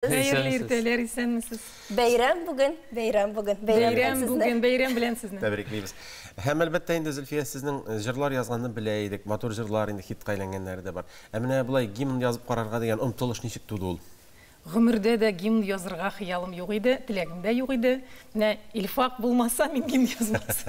Хәерле иртәләр, исәнмесез. Бәйрәм бүген, бәйрәм бүген. Бәйрәм бүген, бәйрәм белән сезне. Тәбриклибез. Һәм әлбәттә инде Зөлфия сезнең җырлар язганны белә идек. Матур җырлар инде хитка әйләнгәннәре дә бар. Ә менә болай гимн язып карарга дигән омтылыш ничек туды ул? Гомердә дә гимн язырга хыялым юк иде, теләгем дә юк иде. Менә Илфак булмаса, мин гимн язмас.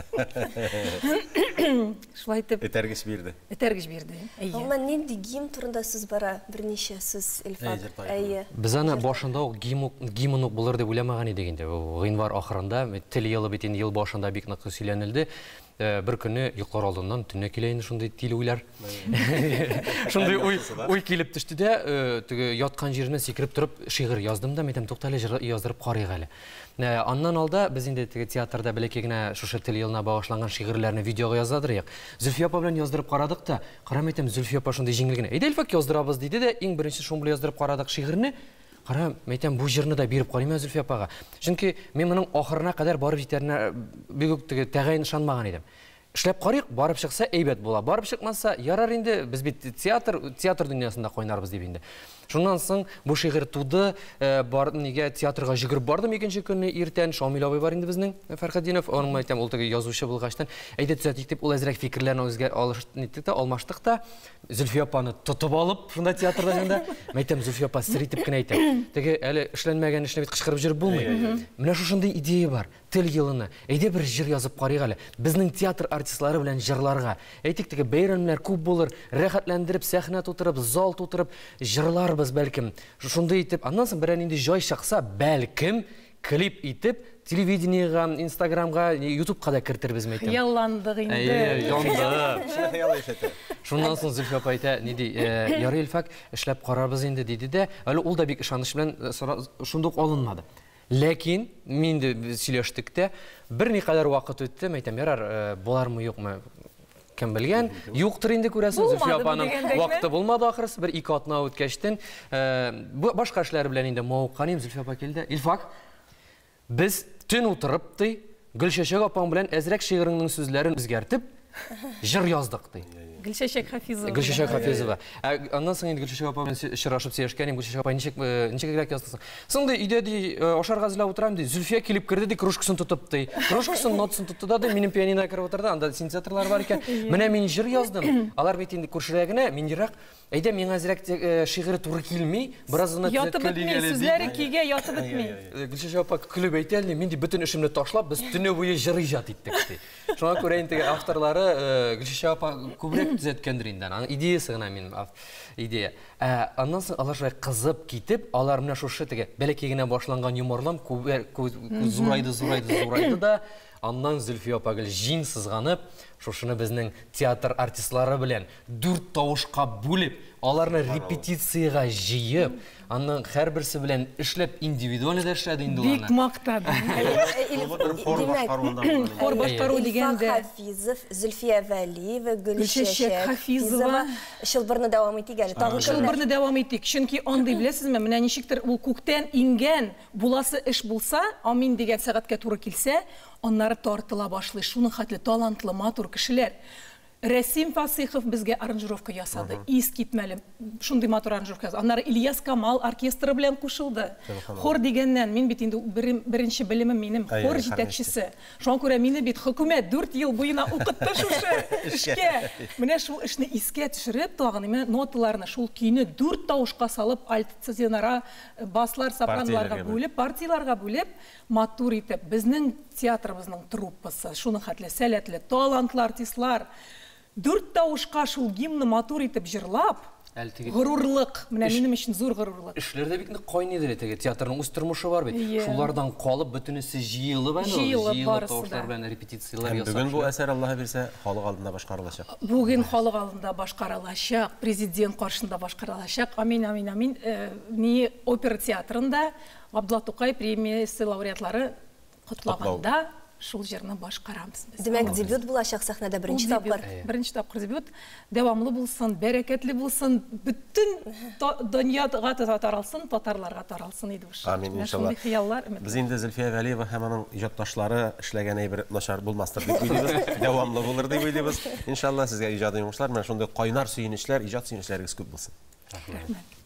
Шулай итеп. Этәргеч бирде. Этәргеч бирде. Әйе. Гомумән, нинди гимн турында сүз бара? Берничә сүз, Илфак. Әйе. Без аны башында ук гимн ук булыр дип уйламаган идек инде. Гыйнвар ахырында, тел елы бит инде ел башында бик нык сөйләнелде. Бер көнне йоклар алдыннан төнлә килә инде шундый тиле уйлар. Шундый уй, уй килеп төште дә, теге яткан җиреннән сикереп торып шигырь яздым да, мәйтәм, туктале, җыр яздырып карыйк әле. Аннан алда без инде теге театрда бәләкәй генә шушы тел елына багышланган шигырьләрне видеога яздырыйк. Зөлфия апа белән яздырып карадык та, кара, мәйтәм, Зөлфия апа шундый җиңел генә. Әйдә, Илфак, яздырабыз, диде дә, иң беренче шуның белән яздырып карадык шигырьне. Кара, мәйтәм, бу җырны да биреп карыйм әле Зөлфия апага. Чөнки мин моның ахырына кадәр барып җитәренә бик үк теге тәгаен ышанмаган идем. Эшләп карыйк, барып чыкса, әйбәт була. Барып чыкмаса, ярар инде, без бит театр, театр дөньясында кайнарбыз дип инде. Шуннан соң бу шигырь туды, бар, нигә театрга җөгереп бардым икенче көнне иртән. Шамил абый бар инде безнең, Фәрхетдинов, аның әйтәм, ул теге язучы булгачтан, әйдә төзәтик дип, ул әзрәк фикерләрне үзгә алыш, ниттек тә, алмаштык та. Зөлфия апаны тотып алып, шунда театрда җанда, мәйтәм, Зөлфия апа, сер итеп кенә әйтәм. Теге әле эшләнмәгән эшне бит кычкырып җөреп булмый. Менә шушындый идея бар, тел елына. Әйдә бер җыр язып карыйк әле. Безнең театр артистлары белән җырларга. Әйтик, теге бәйрәмнәр күп булыр, рәхәтләндереп, сәхнә тутырып, зал тутырып җырларбыз бәлкем. Шушындый итеп, аннан соң берәр нинди җай чыкса, бәлкем, клип итеп, телевидениега, Инстаграмга, Ютубка да кертербез, мәйтәм. Хыялландык инде. Әйе, янды. Кеше хыял яшәтә. Шуннан соң Зөлфия апа әйтә, ни ди, ярый, Илфак, эшләп карарбыз инде, диде дә, әле ул да бик ышаныч белән шунда ук алынмады. Ләкин, мин инде сөйләштек тә, берникадәр вакыт үтте, мәйтәм, ярар, булармы, юкмы, кем белгән. Юктыр инде, күрәсең, Зөлфия апаның вакыты булмады ахрысы, бер-ике атна үткәчтен, башка эшләре белән инде мавыккан идем, Зөлфия апа килде. Илфак, без төн утырып, ди, Гөлчәчәк апаң белән әзрәк шигыреңнең сүзләрен үзгәртеп, җыр яздык, ди. Гөлчәчәк Хафизова. Гөлчәчәк Хафизова. Ә аннан соң инде Гөлчәчәк апа белән очрашып сөйләшкән идем, Гөлчәчәк апа, ничек, ничегрәк яздың соң? Соң, ди, өйдә, ди, ашарга әзерләп утырам, ди, Зөлфия килеп керде, ди, кружкасын тотып, ди. Кружкасын, нотасын тотты да, ди, минем пианинога кереп утырды, анда синтезаторлар бар икән. Менә мин җыр яздым. Алар бит инде күршедә генә, мин ерак. Әйдә, миңа әзрәк шигыре туры килми, бераз гына Ятып бетми, сүзләре көйгә ятып бетми. Гөлчәчәк апа көлеп әйтә, мин ди бөтен эшемне ташлап, без төне буе җыр иҗат иттек, ди. Шуңа күрә инде теге авторлары Гөлчәчәк апа күбрәк төзәткәндер инде. Аның идеясы гына минем идея. Ә аннан соң алар шулай кызып китеп, алар менә шушы теге бәләкәй генә башланган йомарлам зурайды, зурайды, зурайды да, аннан Зөлфия апа гел җиң сызганып, шушыны безнең театр артистлары белән дүрт тавышка бүлеп, аларны репетициягә җыеп, аннан һәрберсе белән эшләп, индивидуально да эшләде инде ул аны. Бик мактады. Хор башкаруында булган. Хор башкару дигәндә. Илфак Хафизов, Зөлфия Вәлиева, Гөлчәчәк Хафизова. Чылбырны дәвам итик әле. Тагын кемнәр? Чылбырны дәвам итик. Чөнки андый, беләсезме, менә ничектер ул күктән иңгән буласы эш булса, амин дигән сәгатькә туры килсә, аннары тартыла башлый. Шуның хәтле талантлы, матур кешеләр. Рәсим Фасыйхов безгә аранжировка ясады. Искитмәле, шундый матур аранжировка ясады. Аннары Ильяс Камал оркестры белән кушылды. Хор дигәннән, мин бит инде беренче белемем минем хор җитәкчесе. Шуңа күрә мине бит хөкүмәт 4 ел буена укытты шушы эшкә. Менә шул эшне искә төшереп, тагын менә ноталарны, шул көйне дүрт тавышка салып, альт, тенора, баслар, сопраноларга бүлеп, партияләргә бүлеп, матур итеп, безнең театрыбызның труппасы, шуның хәтле сәләтле, талантлы артистлар, дүрт тавышка шул гимнны матур итеп җырлап, горурлык, менә минем өчен зур горурлык. Эшләр дә бик нык кайныйдыр теге, театрның үз тормышы бар бит. Шулардан калып, бөтенесе җыелып әле, җыелып тавышлар белән репетицияләр ясап. Бүген бу әсәр, Аллаһы бирсә, халык алдында башкарылачак. Бүген халык алдында башкарылачак, президент каршында башкарылачак. Амин, амин, амин. Ни опера театрында Габдулла Тукай премиясе лауреатлары котлаганда шул җырны башкарабыз без. Димәк, дебют булачак сәхнәдә беренче тапкыр. Беренче тапкыр дебют. Дәвамлы булсын, бәрәкәтле булсын, бөтен дөньяга таралсын, татарларга таралсын иде ушы. Амин, иншалла. Шундый хыяллар, өметләр. Без инде Зөлфия Галиева һәм аның иҗатташлары эшләгән әйбер начар булмастыр дип уйлыйбыз, дәвамлы булыр дип уйлыйбыз. Иншалла, сезгә иҗади уңышлар, менә шундый кайнар сөенечләр, иҗат сөенечләрегез күп булсын. Рәхмәт.